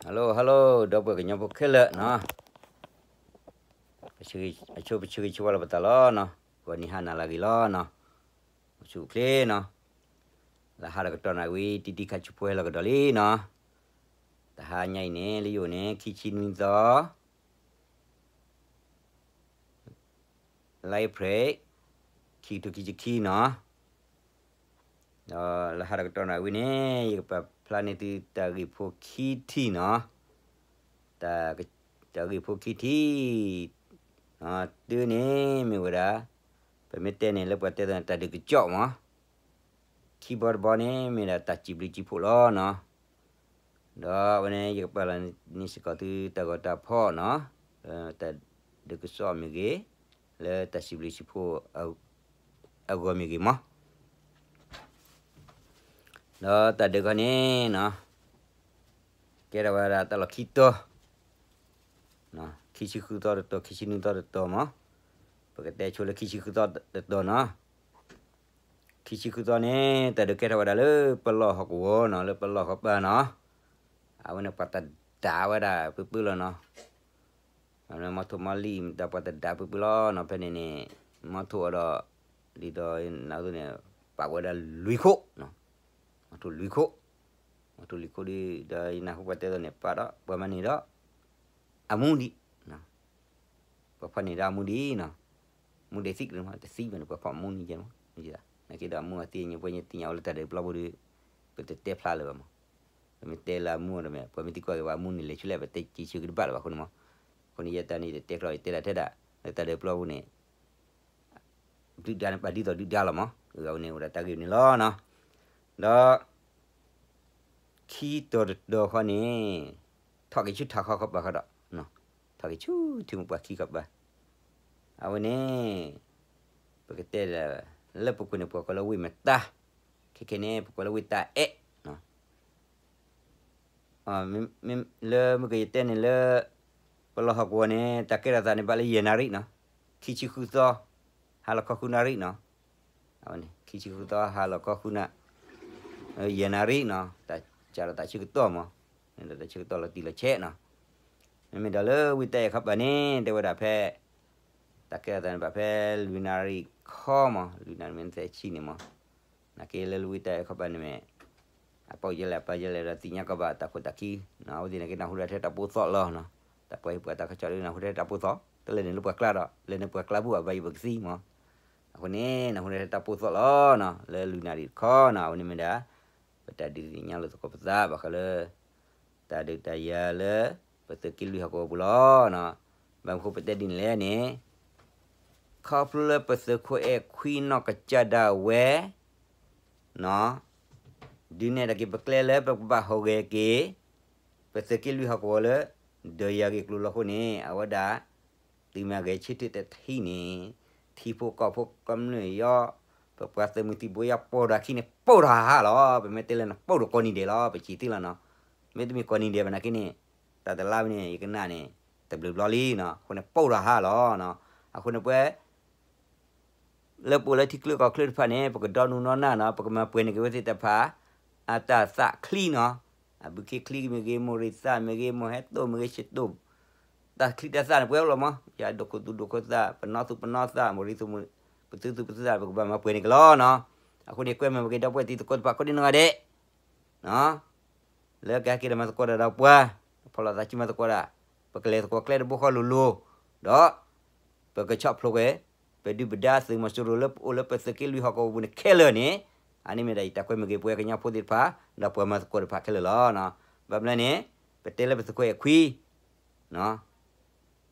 Hello hello ဒီပုၢ်ဝဲၢ်ကညီဖိခဲလၢာ်နီၤ, အဆိပဆၢဂ့ၤဆၢဝါလီၤပသးလီၤနီၤ, ဂီၤနံၤဟါနၤလၢအဂ့ၤလီၤနီၤ, အိၣ်ဆူၣ်အိၣ်ချ့နီၤ, လၢဟါဒီးကတီၢ်နၣ်ဝံၤ တံတံခါဆူဖိဟဲလီၤကဒီးလံနီၤ, တဟါညါအံၤန့ၣ် လၢယအိၣ်န့ၣ် ခံဆံနွံသီ လါအ့ဖြ့ၣ် ခံကထိခံဆံခံနီၤ, ဒီးလၢဟါဒီးကတီၢ်နၣ်ဝံၤန့ၣ် ယကပာ်ဖျါန့ၢ်သုတၢ်ဂ့ၢ်ဖိခံထံၣ်နီၤ, တၢ်ဂ့ၢ်ဖိခံထံၣ်, တုၤန့ၣ်မ့ၢ်ဝဲဒၣ်, ပမ့ၢ်တဲန့ၣ်လၢပှၤတဲသးန့ၣ် တၢ်ဒုးကစီၣ်မး ခံဘီတဘီန့ၣ် မ့ၢ်ဒၣ်တၢ်စံးဘျုးစံးဖှိၣ်လီၤနီၤ, ဒီးအဝဲန့ၣ် ယကပာ်လီၤန့ၢ်စ့ၢ်ကီးသုတၢ်ဂီၤတၢ်ဖီၣ်နီၤ, တၢ်ဒုးကစီၣ်မ့ၢ်ဂ့ၤ, လၢတၢ်စံးဘျုးစံးဖှိၣ်အဂီၢ်မ့ၢ်ဂ့ၤမး, ဒီးတၢ်ဒုးခီန့ၣ်နီၤ, ကဲထီၣ်ဝဲဒၣ်တၢ်လီၢ်ခံတီၤ, ခံဆံဃုသီတတီၤ ခံဆံနွံသီတတီၤမး, ပကတဲဆိလၢခံဆံဃုသီတတီၤနီၤ, ခံဆံဃုသီန့ၣ် တၢ်ဒုးကဲထီၣ်ဝဲဒၣ်လၢပလီၢ်ဟီၣ်ကဝီၤနီၤ, လၢပလီၢ်ဃီပၤနီၤ, အဝဲန့ၣ်ပှၤတဒါဝဲဒၣ်ပှဲၤပှဲၤလီၤနီၤ, မီထိၣ်မီလံၢ် မ့ၢ်တၢ်ပှၤတဒါပှဲၤပှဲၤလီၤနီၤ, ဖဲန့ၣ်န့ၣ် မီထိၣ်အဒီး ဒ်သိးနသုန့ၣ် ပာ်ဝဲဒၣ်လွံၢ်ခိၣ်, မီထိၣ်လွံၢ်ခိၣ်, မီထိၣ်လွံၢ်ခိၣ်ဒီး ယနၢ်ဟူပှၤတဲသိးန့ၣ် ပာ်ဒီးပှၤမၤန့ၢ်ဒီး အမူဒံး ပှၤဖီၣ်န့ၢ်ဒီးအမူဒံးနီၤ, မူဒံးသံက့ၤမး တသံဘၣ်န့ၣ် ပှၤဖီၣ်မူန့ၢ်ကဲမး, နာ်က့ဒီးအမူအသံအညါပှဲၤညါသ့ၣ်ညါအိၣ်လၢတၢ်ဒုးပျီပူၤဒီး ပတတဲဖျါလၢၤဘၣ်မး, ပမ့ၢ်တဲလၢအမူဒီးမ့ၢ် ပှၤမ့ၢ်သံကွၢ်က့ၤပှၤအမူန့ၣ် လဲၤဆူလဲၣ် ပတဲက့ၤဆၢက့ၤတဘၣ်လၢၤဘၣ်အဃိန့ၣ်မး, အဃိန့ၣ် ယဲတၢ်န့ၣ် ယတတဲကျီ ယတဲဒၣ်ထဲဒၣ် လၢတၢ်ဒုးပျီပူၤန့ၣ် ဒုၣ်ဒါန့ၣ် ပာ်ဒ်သိးဒုၣ်ဒါလီၤမး, အဝဲန့ၣ်အိၣ်ဒီးတၢ်ဂ့ၢ်န့ၣ်လီၤနီၤ, ဒီး ခံတီၤတတီၤဃီန့ၣ် ထီၣ်က့ၤဆူထးခီခီပၤဃီဒီး ထီၣ်က့ၤဆူထံမိၢ်ပှၢ်ခံခီပၤ, အဝဲန့ၣ် ပကတဲဒၣ် လၢပူၤကွံာ်န့ၣ် ပှၤကိးလၢဝ့ၢ်မတၤ, ခဲခဲန့ၣ် ပကိးလၢဝ့ၢ်တၢ်အဲၣ် လၢမုၢ်ကယတဲန့ၣ်လၢ ပလီၢ်ဟီၣ်ကဝီၤန့ၣ် တၢ်ကဲထီၣ်သးန့ၣ် ဘၣ်လၢယဲၢ်နၣ်ရံၣ်နီၤ, ခံဆံဃုသီ ဟါလီၤခီဃုနၣ်ရံၣ်နီၤ, ခံဆံဃုသီ ဟါလီၤခီဃုနၣ်, ယဲၢ်နၣ်ရံၣ်နီၤ, တၢ်စးထီၣ်တၢ်ဆၢကတီၢ်မး, တၢ်ဆၢကတီၢ်လီၤတံၢ်လီၤဆဲးနီၤ, မ့မ့ၢ်ဒီးလၢဝ့ၢ်တၢ်အဲၣ်ခီပၤန့ၣ် တဲဝဲဒၣ်ဖဲ တၢ်ကဲထီၣ်သးန့ၣ် ဘၣ်ဖဲလွံၢ်နၣ်ရံၣ်ခီမး, လွံၢ်နၣ်ရံၣ်မ့ၢ်သၢဆံန့ၣ်မး, နာ်က့လၢဝ့ၢ်တၢ်အဲၣ်ခီပၤန့ၣ်မ့ၢ် အပီၣ်ယဲလဲၣ် အပၢ်ယဲလဲၣ်ဒီးသ့ၣ်ညါကီးဘၣ်တၢ်ခိၣ်တၢ်ခံ, အဝဲသ့ၣ်န့ၣ်က့ၤနၢ်ဟူဒၣ်ထဲတၢ်ပိၢ်သီၣ်လီၤ, တၢ်ပှၤဟ့ၣ်ပှၤတၢ်ကစီၣ်ဒ်နၢ်ဟူထဲတၢ်ပိၢ်သီၣ် တလဲၤန့ၣ်လၢပှၤကျါဒီး လဲၤန့ၣ်ပှၤကျါဘူၣ်ဘၣ်ယံၤပကသံမး, အဃိန့ၣ် နၢ်ဟူထဲတၢ်ပိၢ်သီၣ်လီၤနီၤ, လၢလွံၢ်နၣ်ရံၣ်တခီနီၤ, အဝဲန့ၣ်မ့ၢ်ဒၣ် ပတၢ်ဒုးသ့ၣ်ညါလိာ်သကိးပသး ဘၣ်ဃးလၢ တၢ်ဒုးတၢ်ယၤလၢ ပသုးက့လွံၢ်ဟီၣ်ကဝီၤပူၤလီၤ. ဘၣ်မနုၤဃိပတဲဒ်န့ၣ်လဲၣ်န့ၣ်, ခီဖျိလၢပသုးခိၣ်အဲၣ်ခွံနီၢ်ကစၢ်ဒၣ်ဝဲ ဒုးနဲၣ်တၢ်က့ၤပကျဲလၢပကဘၣ်ဟူးဂဲၤက့ၤ ပသုးက့လွံၢ်ဟီၣ်ကဝီၤလၢ ဒီးယၤဂ့ၢ်ကျိၤလီၤအဃိန့ၣ် အဝဲဒၣ် သုးမ့ၢ်ဂဲၤဆၢထၢၣ်တထံၣ်န့ၣ် ထံဖိကီၢ်ဖိကမျၢၢ်အံၤ ပပှၤသုးမုၢ်သံၣ်ဘိအံၤ ပိၢ်ဒီးအခံန့ၣ် ပိၢ်ဒီးဟးလီၤ. ပမ့ၢ်တဲလၢနပိၢ်ဒီးကိးနံၤဒဲးလီၤ ပစံးသ့လီၤနီၤ. မ့တမ့ၢ်ကိးနံၤဒဲးဘၣ်နာ်က့န့ၣ် တၢ်တလါဝဲန့ၣ် ယကနၣ်န့ၣ် တဘျုးဘျီလံနီၤ. အဃိန့ၣ် ပိၢ်ဒီးဟးလီၤနီၤ. အဃိန့ၣ်ပဝဲ လၢပအိၣ်လၢထံချၢကီၢ်ချၢတဖၣ်န့ၣ် ပကဒီနူနီၢ်နၢ်နီၤ, ပကမၤပှဲၤန့ၢ်က့ၤဝဲသ့ၣ်တဖၣ် အတၢ်သးချံနီၤ. အဘုခ့ချံမ့ၢ်ဂ့ၤ, မိၢ်ရံသးမ့ၢ်ဂ့ၤ, မိၢ်ဟဲတိၢ်မ့ၢ်ဂ့ၤ, ဆတိၢ် တၢ်ချံတၢ်သၣ်န့ၣ် ပှဲၤလီၤမး, ယဒိၣ်ခိၣ်သူဒိၣ်ခိၣ်သၣ်, ပနီၢ်သူပနီၢ်သၣ်, မိၢ်ရံသူ ပသူသူပသူသၣ် ပကဘၣ်မၤပှဲၤန့ၢ်က့ၤလီၤနီၤ. အဃိန့ၣ် ကွဲမုာ်ပက့ၤဒီပုၢ်ဝဲၢ်တံၤသကိးတဖၣ် ကိးဒံနီၢ်ဂၤဒဲး လၢကဟဲက့ၤဒီးမၤသကိးတၢ်ဒီးပှၤ, ဖီၣ်လိာ်သးစုမၤသကိးတၢ်, ပကလဲၤသကိးကျဲတဘိဃီလိၤလိၤ, ဒီး ပကဆီၣ်ဖျိးကွံာ် ပဒုၣ်ပဒါသုးမီၤစိရိၤလၢပအိၣ်လၢပသုးက့လွံၢ်ဟီၣ်ကဝီၤပူၤန့ၣ်ခဲလၢာ်န့ၣ်, အန့ၣ်မ့ၢ်ဒၣ်ယတၢ်ကွဲမုာ်က့ၤပဝဲကညီဖိသ့ၣ်တဖၣ် ဒီးပှၤမၤသကိးတဖၣ်ခဲလၢာ်လီၤ. ဘၣ်မနုၤလဲၣ်န့ၣ် ပတဲလၢပသုးခိၣ်အဲၣ်ခွံ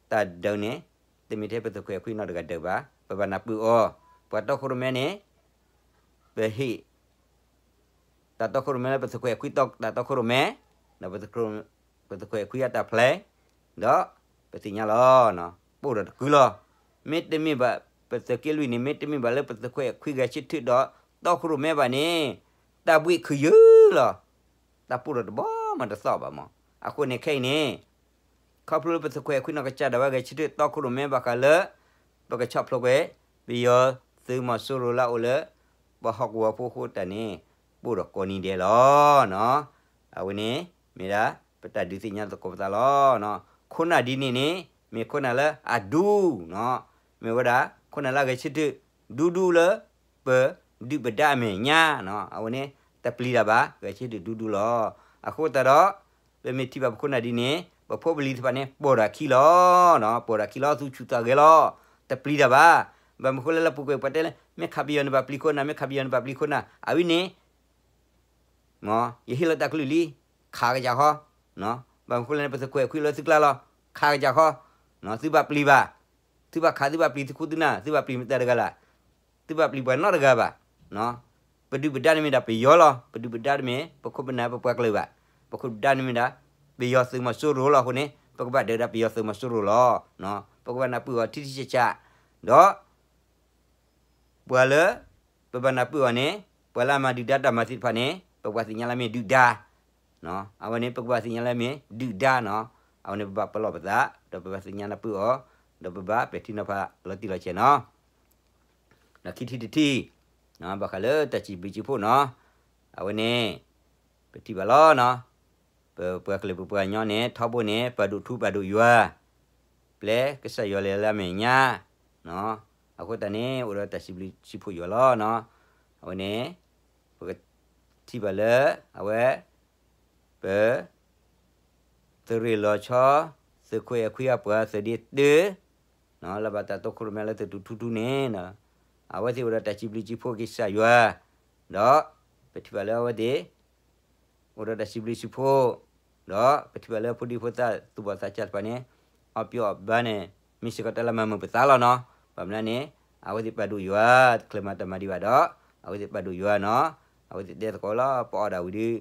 တၢ်ဒုးန့ၣ် တမ့ၢ်ထဲပသုးခိၣ်အဲၣ်ခွံနီတဂၤဒုးဘၣ်, ပဘၣ်နၢ်ပၢၢ်အီၤ, ပှၤတီခိၣ်ရိၣ်မဲန့ၣ် ပဟ့ၣ် တၢ်တီခိၣ်ရိၣ်မဲလၢပသုးခိၣ်အဲၣ်ခွံတၢ်တီခိၣ်ရိၣ်မဲ, ဒီးပသုးခိၣ်အဲၣ်ခွံအတၢ်ဖျဲး, ဒီးပသ့ၣ်ညါလီၤ, ပိၢ်ဒီးတကုလီၤ. မ့တမ့ၢ်ဘၣ် ပသုးက့လွံၢ်န့ၣ် မ့တမ့ၢ်ဘၣ်လၢပသုးခိၣ်အဲၣ်ခွံဂဲၤဆၢထၢၣ်ဒီး တီခိၣ်ရိၣ်မဲဘၣ်န့ၣ် တၢ်ဘှံးခုၣ်ယၢလီၤ. တၢ်ပိၢ်ဒီးတဘီမးတသီၣ်ဘၣ်မး. အဃိန့ၣ်ခဲအံၤန့ၣ် ခီဖျိလၢပသုးခိၣ်အဲၣ်ခွံနီၢ်ကစၢ်ဒၣ်ဝဲဂဲၤဆၢထၢၣ်တီခိၣ်ရိၣ်မဲဘၣ်ဃးလၢ ပကဆီၣ်ဖျိးကွံာ် ပယီၤသုးမီၤစိရိၤလၢအအိၣ်လၢ ပဟီၣ်ကဝီၤဖိအဃိတၢ်န့ၣ် ပိၢ်ဒီးကိးနံၤဒဲးလီၤ. အဝဲန့ၣ် မ့ၢ်ဒၣ် ပတၢ်ဒုးသ့ၣ်ညါသကိးပသးလီၤ. ခိၣ်နၢ်ဒ်န့ၣ်န့ၣ် မ့ၢ်ခိၣ်နၢ်လၢအဒူ မ့ၢ်ဝဲဒၣ် ခိၣ်နၢ်လၢအဂဲၤဆၢထၢၣ်ဒူဒူလၢ ပဒုၣ်ပဒါအမဲာ်ညါ, အဝဲန့ၣ် တပျံၤတၢ်ဘၣ်, ဂဲၤဆၢထၢၣ်ဒူဒူလီၤ. အဃိသတးဒီး ပမ့ၢ်ထံၣ်ဘၣ်ပခိၣ်နၢ်ဒ်န့ၣ် ပဖိပလံၤသ့ၣ်တဖၣ်န့ၣ် ပိာ်တၢ်ခံလီၤ. ပိာ်တၢ်ခံလီၤ သူဆူၣ်သးဂဲၤလီၤ, တပျံၤတၢ်ဘၣ်. ဘၣ်မနုၤဃိလၢလၢပူၤကွံာ်ပှၤတဲလၢ မ့ၢ်ခးပယီၤန့ၣ်ဘၣ်ပျံၤခိၣ်နၢ်, မ့ၢ်ခးပယီၤန့ၣ်ဘၣ်ပျံၤခိၣ်နၢ်, အဝဲန့ၣ် ယဟ့ၣ်လီၤတၢ်ကလုၢ်လံ, ခးကစၢ်ဃီ, ဘၣ်မနုၤဃိလဲၣ်န့ၣ် ပသုးခွဲးခွံလၢသုကျါလီၤ, ခးကစၢ်ဃီ, သုဘၣ်ပျံၤဘၣ်, သုဘၣ်ခး သုဘၣ်ပျံၤသုခိၣ်သုနၢ်, သုဘၣ်ပျံၤမတၤတဂၤလဲၣ်, သုဘၣ်ပျံၤပှၤနီတဂၤဘၣ်. ပဒုၣ်ပဒါန့ၣ်မ့ၢ်ဒၣ်ပယီၤလီၤ, ပဒုၣ်ပဒါတမ့ၢ် ပခိၣ်ပနၢ်ပပှၤကလုာ်ဘၣ်, ပခိၣ်ပဒါန့ၣ်မ့ၢ်ဒၣ် ပယီၤသုးမီၤစိရိၤလီၤ. အဃိန့ၣ် ပကဘၣ်ဒုးဒၣ်ပယီၤသုးမီၤစိရိၤလီၤ. ပကဘၣ်နၢ်ပၢၢ်အီၤထံထံဆးဆး, ဒီး ပှၤလၢ ပဘၣ်နၢ်ပၢၢ်အီၤန့ၣ် ပှၤလၢအမၤဒုၣ်ဒါတၢ်မၤသ့ၣ်တဖၣ်န့ၣ် ပကဘၣ်သ့ၣ်ညါလၢမ့ၢ်ဒုၣ်ဒါ, အဝဲန့ၣ် ပကဘၣ်သ့ၣ်ညါလၢမ့ၢ်ဒုၣ်ဒါနီၤ. အဝဲန့ၣ် ပဘၣ်ပလီၢ်ပသး ဒီးပဘၣ်သ့ၣ်ညါနၢ်ပၢၢ်အီၤ, ဒီးပဘၣ်ပဲာ်ထံနီၤဖးလီၤတံၢ်လီၤဆဲးနီၤ. ဒီးခံထံၣ်တထံၣ်, ဘၣ်ဃးလၢတၢ်စံးဘျုးစံးဖှိၣ်နီၤ, အဝဲန့ၣ် ပထံၣ်ဘၣ်လီၤနီၤ, ပပှၤကလုာ်ပပှၤကညီန့ၣ် ထီဘိန့ၣ် ပာ်ဒိၣ်ထူပာ်ဒိၣ်ယွၤ, ပျဲကစၢ်ယွၤလဲၤလၢအမဲာ်ညါ, အဃိသတးန့ၣ် အိၣ်ဒီးတၢ်စံးဘျုးစံးဖှိၣ်ယွၤလီၤနီၤ. အဝဲန့ၣ် ပကထံၣ်ဘၣ်လၢ အဝဲ ပ သုးရ့ၣ်လီၤဆီ သုးခွဲးအခွံအပှၤသုးဒ့တၢ လၢဘၣ်တၢ်တိခိၣ်ရိၣ်မဲလၢသုးတူၢ်ထူထူန့ၣ်, အဝဲသ့ၣ်အိၣ်ဒီးတၢ်စံးဘျုးစံးဖှိၣ်က့ၤကစၢ်ယွၤ, ဒီးပထံၣ်ဘၣ်လၢအဝဲသ့ၣ် အိၣ်ဒီးတၢ်စံးဘျုးစံးဖှိၣ်, ဒီးပထံၣ်ဘၣ်လၢဖိဒံဖိသၣ်သူၣ်ဘီၣ်သးစၢ်တဖၣ်န့ၣ် အီၣ်ပၠီအီၣ်ဘါန့ၣ် မ့ၢ်စ့ၢ်ကီးတၢ်လၢမၤမုာ်ပသးလီၤနီၤ. ဘၣ်မနုၤန့ၣ် အဝဲသ့ၣ်ပာ်ဒိၣ်ယွၤ, တချုးမၤတၢ်မၤဒံးဘၣ်ဒီး အဝဲသ့ၣ်ပာ်ဒိၣ်ယွၤနီၤ. အဝဲသ့ၣ်တဲသကိးလၢပအီၣ်ဒၣ်ဝံၤဒီး တနီၤ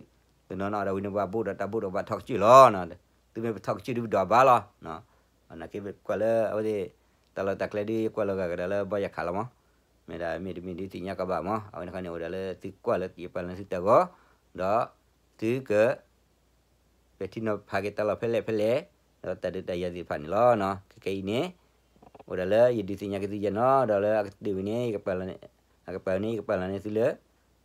နီၤအီၣ်ဒၣ်ဝံၤန့ၣ် ပှၤဘိၣ်ဒီးတၢ်ဘိၣ်ဒီးပှၤထီၣ်ကစၢၢ်လီၤ. သုမ့ၢ်ပထီၣ်ကစၢၢ်ဒုးပဒိးဘါလီၤ. နာ်က့ကွၢ်လၢအဝဲသ့ၣ် တၢ်လီၢ်တၢ်ကျဲဒုး ယကွၢ်လီၤဂာ်ကဒါလၢဘီယၤခးလီၤမး, မ့ၢ်ဒၣ်မ့ၢ်တမ့ၢ်ဒုးသ့ၣ်ညါကဘၣ်မး. အဝဲန့ၣ်ခီန့ၣ် အိၣ်ဒၣ်လၢသုကွၢ်လၢယပာ်လီၤန့ၢ်သုတၢ်ဂီၤ, ဒီးသုက ပဲာ်ထံနီၤဖးက့ၤတၢ်လီၢ်ဖဲလဲၣ်ဖဲလဲၣ်, ဒီးတၢ်ဒုးတၢ်ယၤသ့ၣ်တဖၣ်န့ၣ်လီၤ. ခဲကနံၣ်အံၤန့ၣ် အိၣ်ဒၣ်လၢယဒုးသ့ၣ်ညါက့ၤသုယဲနီၤ, ဒီးလၢအကတၢၢ်ဝံၤန့ၣ် အကပာ်လီၤန့ၢ် ယကပာ်လီၤန့ၢ်သုလၢ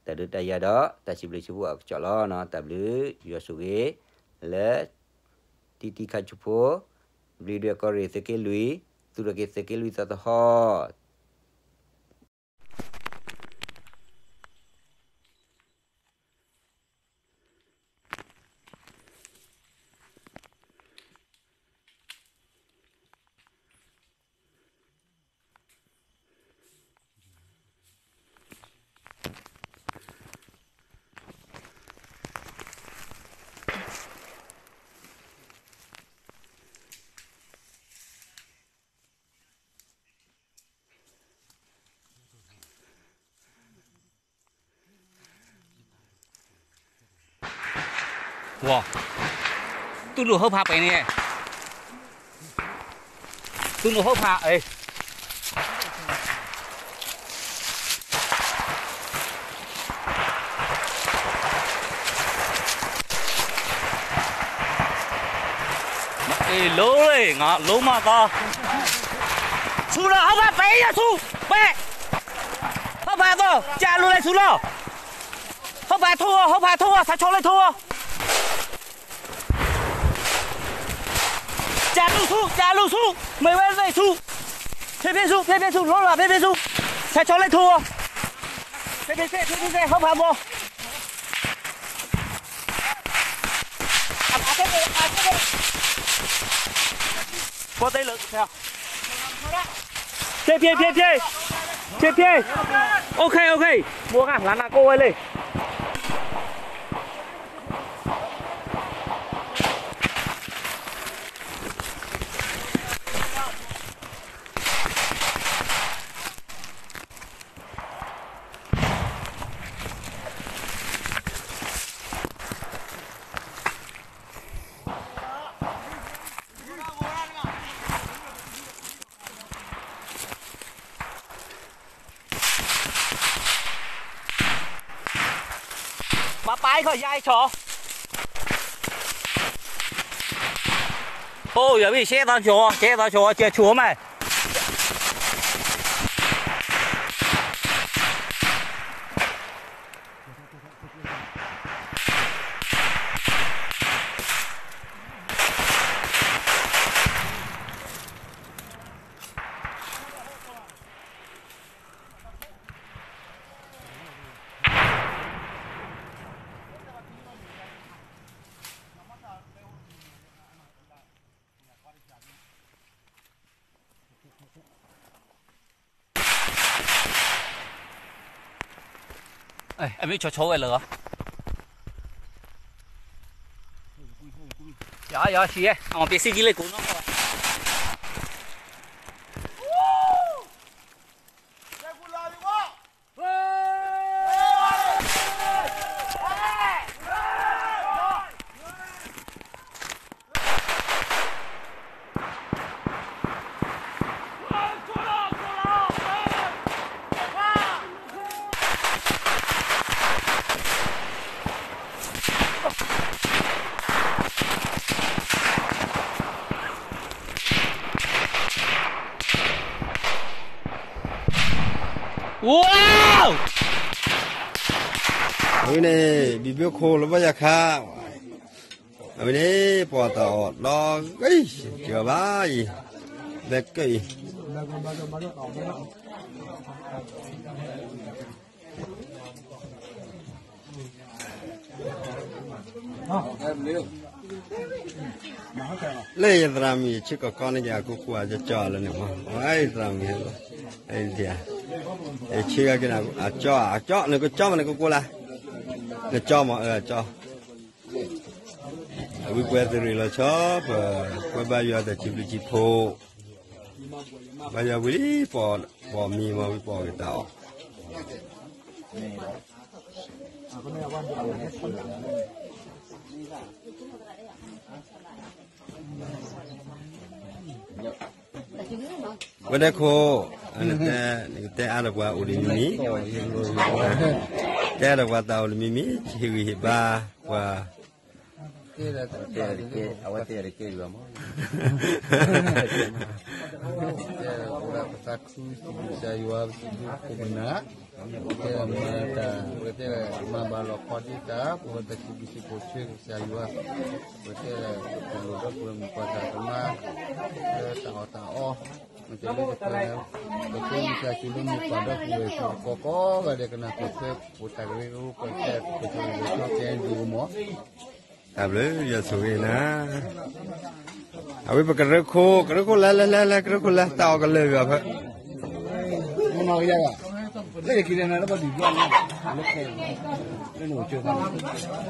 တၢ်ဒုးတၢ်ယၤဒီး တၢ်စံးဘျုးစံးဖှိၣ်အကစီၣ်လီၤ. တၢ်ဘျုးယွၤဆိၣ်ဂ့ၤ လၢ တံတံခါဆူဖိ, ဘျံးဒွဲၣ်ကီၢ်ရ့ၣ်သုးက့လွံၢ်, သူၣ်ထီၣ်က့ၤသုးက့လွံၢ်သီသဟီၣ် ဝီၤ, တူၢ်လိာ်ဟိဖးပဲန့ၣ်, တူၢ်လိာ်ဟိဖး, အ့ၣ် လိလံ, လိမးသီ, ဆူလီၤ ဟိဖးပဲယၤဆူ, ပဲ, ဟိဖးသီ, ကးလူၤလၢဆူလီၤ, ဟိဖးထိၣ်အီၤ, ဟိဖးထိၣ်အီၤ, ဆါဆီလၢထိၣ်အီၤ ကးလူၤဆူ, ကးလူၤဆူ, မ့ၢ်ဝဲသ့ၣ်ဆူ, ဖ့ဖ့ဆူ, ဖ့ဖ့ဆူ, လိလီၤဖ့ဖ့ဆူ, ဆါဆီလၢထိၣ်အီၤ, ဖ့ဖ့သ့ၣ်, ဖ့ဖ့သ့ၣ်, ဟိဖးဘီ, အဖ့ဖ့, ဖ့ဖ့, ဖ့ဖ့, အိၣ်ခ့ အိၣ်ခ့, မိၢ်ဂၤ လၢနၤကိၣ်ဝဲလံ ပၢ်ပၢ်ခီယါအံၤဆီ, အိၣ်ယၤဝံၣ် ရှဲသီဆိ, ရှဲသီဆိ, ကဲဆိမး. အမ့ၢ်ဆီဆီဝဲလၢာ်, ယယီၤဆံး, အမၤပ့ၤစ့ၢ်ကီးလၢကိးနီၢ်, ဝါ, အဝဲန့ၣ် ဘံၣ်ဘၢခိၣ်လၢဘၣ်ယၤခါ, အဝဲန့ၣ် ပှၤတၢ်အီၣ်ဒီဂ့ၤ, ကဘၣ်အံၤ, ဘဲကၢအံၤ လၢယသရၣ်မုၣ်ယဆ့ကီးကီန့ၣ် ယၤကိးကိးအကၠီလၢန့ၣ်မး, ဝဲယသရၣ်မုၣ်, ယဆ့ကီးက့ၤနၤ အကၠီ, အကၠီ, နကကၠီမး နကကိးလၢ, နကၠီမး အကၠီ, အဝဲပှဲၤသရံးလီၤဆီ, ပှၤဘါယွၤတၢ်စံးဘျုးစံးဖှိၣ်, ဘါယွၤဝံၤလံ, ပိာ်မံမး ဝံၤပိာ်က့ၤတၢ်အီၣ် ဝဲဒၣ်ခိၣ်, နကတဲအါဒီးပှၤအိၣ်တမံၤမံၤ, တဲအါဒီးပှၤတၢ်အိၣ်တမံၤမံၤ, ဟ့ၣ်ဂံၢ်ဟ့ၣ်ဘါပှၤ, အဝဲတဲတကဲဘၣ်မး, တဲပသးခုစံးဘျုးကစၢ်ယွၤ ပစံးဘျုးခိၣ်ပနၢ်, ပကတဲမၤတၢ်, ပကတဲမၤဘၣ်လီၤခီဒံးတၢ်, ပဝဲတၢ်စံးဘျုးစံးဖှိၣ်ဆၢကစၢ်ယွၤ, ပကတဲပလိၣ်ဒီပုၢ်ဝဲၢ်မုၣ်ပှၤသးသမါ, လၢတၢ်အီၣ်တၢ်အီ, မ့ၢ်တလၢတပှဲၤလၢ, ပကတဲမ့ၢ်တၢ်စံးလၢမုၢ်ပှၢ်ဒီပုၢ်ဝဲၢ်ကိးကိးဂၤဒဲး ကနၢ်ပၢၢ်ဆၢ, ပတၢ်ကရၢကရိ ပကတဲပကတဲကဲဒိၣ်မး တၢ်ဘျုးယွၤဆိၣ်ဂ့ၤနၤ, အဝဲပကရၢခိၣ်, ကရၢခိၣ်လဲၤလဲၤလဲၤလဲၤ ကရၢခိၣ်လဲၤ တၢ်အီၣ်ကလၢာ်ဂၤဖဲ, မနီၢ်ကယၤ, လၢယက့ၤလဲၤနၤလၢပှၤဒုၣ်ဘျီန့ၣ်, လၢနအိၣ်ကၠ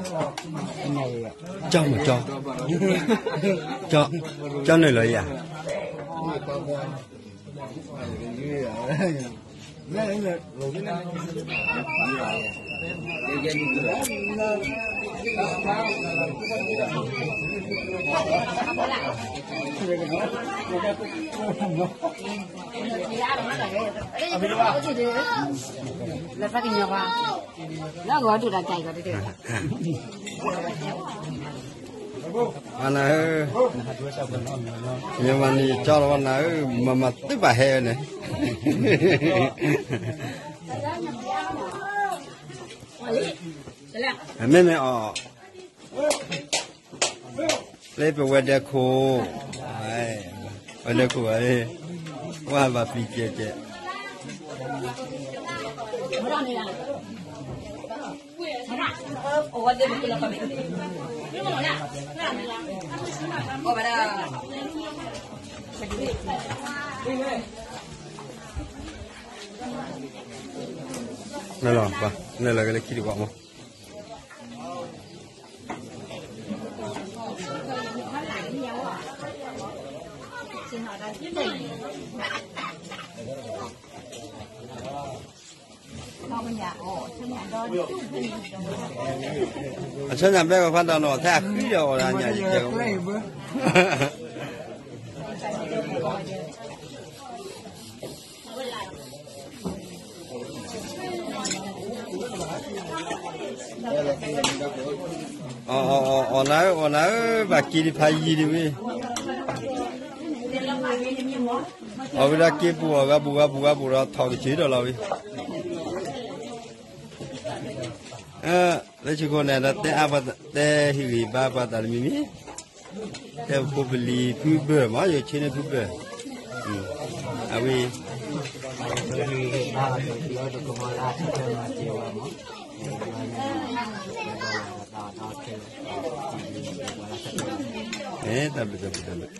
ိ, မနီၢ်ကယၤ, ကၠီမးကၠီ, ကၠီ, ကၠီနုာ်လီၤယၤ လၢသးကညီၤဘၣ်, လၢအဂီၢ်ဒိၣ်တၢ်တၢ်အံၤကီးတဒၢ, အနၤဧၢ, မ့ၢ်မၤန့ၣ်ကၠီလီၤဝဲနၤဧၢ, မၤမၤသုဘၣ်ဟဲန့ၣ်, မ့မ့ၢ်အီၤ လၢပဝဲဒၢခိၣ်, ဝဲဒၢခိၣ်, ဝဲဘၣ်ပျံၤကဲကဲ, နလီၤ, နလီၤကလဲၤခံတကွၢ်မး. အဆၢညါဘဲကဖးဒီးနီၤ ထဲအဃံဒီးအီၣ်ဒၣ်ညါယကဲ, အီၣ်နၤဧၢ, အီၣ်နၤဧၢ, ဘၣ်က့ၤဒံးဖးယံၤဒံးဝံၤ, အီၣ်ဝံၤဒီးက့ၤပူၤအီၣ်ဂၤပူၤဂၤပူၤဂၤပူၤဒီးထီၣ်ကဆံးဒီးလီၤဝံၤ, လၢဆံခိၣ်န့ၣ်ဒီးတဲအါပှၤတဲဟ့ၣ်ဂံၢ်ဘါပှၤတၢ်တမံၤမံၤ, တဲပဖိပလံၤဖုဘၢၣ်မး ယိၤဆ့န့ၣ်ဖုဘၢၣ်, အဝဲ, တၢ်ဘျုးတၢ်ဘျုးတၢ်ဘျုး